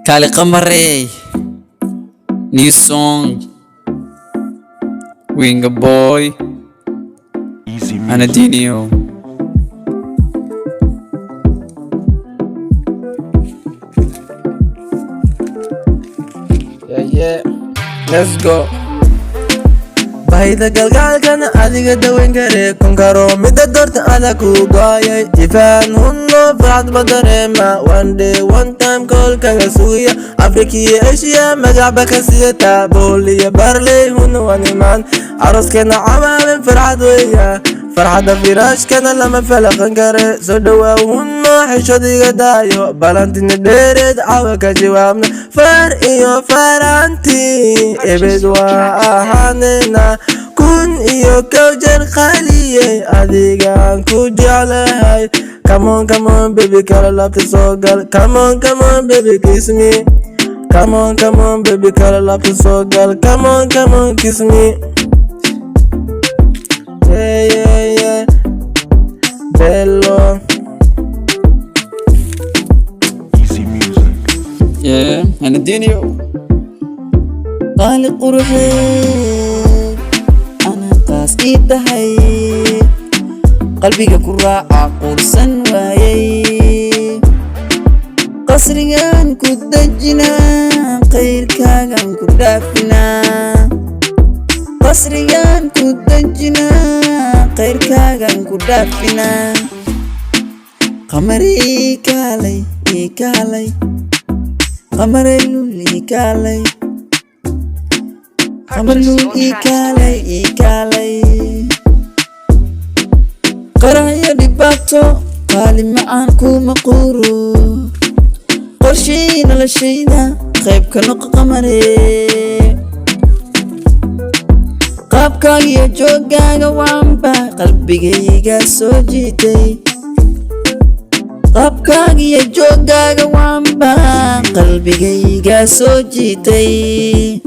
Kaali Qamarey, new song, Winga Boy, Easy music. Anadinio. Yeah, let's go. Bahida galgaalkana adiga daweyn kare, kun karo mida doorta ada ku gooyay. Ifaan hunno, farxad ma dareema. One day, one time koolkaga sugaya. Afrika iyo Asia magacba ka sidata, bool iyo barley hunno waan imaan. Aroskeena cawaabin farxad weeya, farxadda firaashkana lama falaqan kare. Soo dhawaa hunno, xishadiga daayo, balantina dheereed cawa ka jawaabna. Far iyo faranti ebed waa ahaanayna. 1001 jeer qaliyey, adigaan ku jeclahay. Come on, come on, baby, kala laabta soo gal. Come on, come on, baby, kiss me. Come on, come on, baby, kala laabta soo gal. Come on, come on, kiss me. Yeah, Bello. Easy music. Yeah, Anadinio. Qaali quruxeed, ana qaas ii tahay, qalbiga ku raaca quursan waayay. Qasrigan ku dejinaa, qayrkaagan ku dhaafinaa. Qasrigan ku dejinaa, qayrkaagan ku dhaafinaa. Qamar ii kaalay, ii kaalay. Qamaray lul, ii kaalay. Qamar Purchase lul, your ii tracks kaalay, today. ii kaalay. Qaraxyo dhibaato, qaali macaan kuma quuro. Qorshey noloshayda qayb ka noqo, qamare. Qaabkaaga iyo jooggaaga waanba qalbigayga soo jiitay. Qaabkaaga iyo jooggaaga waanba qalbigayga soo jiitay.